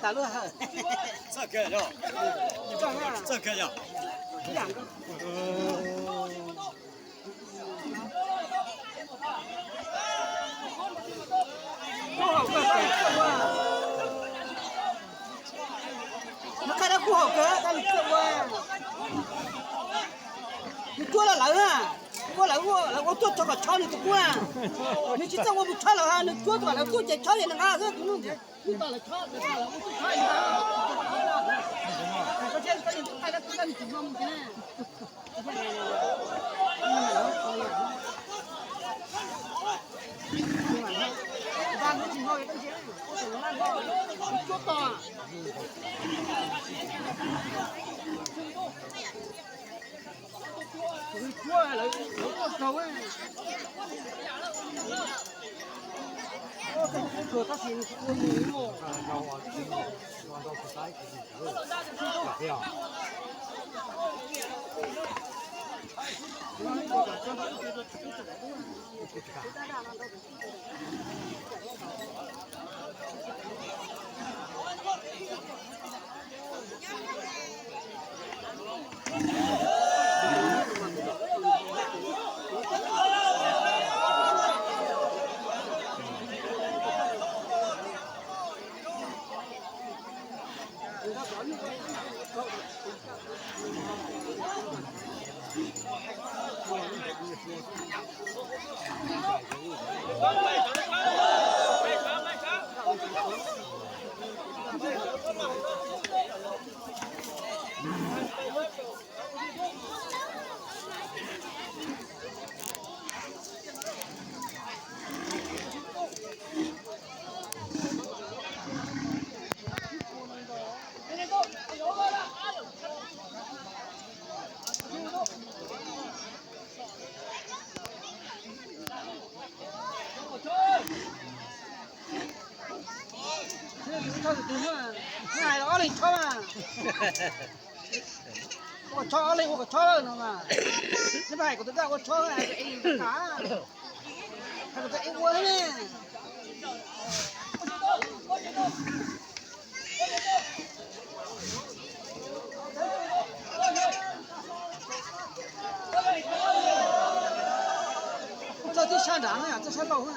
Tas lub hawm. Txawj kiag yog. Txawj kiag yog. Nws qab dab kuj haum kawg, tab nws txawj ua. Nws cuab los lawv na, cuab lawv ua, lawv ua tuaj tso kom chob nws tus kuab na. Nws tsis txawj ua mus chob lawv, nws cuab kom lawv tuaj ces chob ces nws nqa xwb tus nug. Ob leeg chob mas, ua chob ob leeg ua kom chob lawm no mas, nej mas hais kom tus daj ua chob hais kom tus ev ua ne. Txawj tib sab nrad na, txawj sab laug na.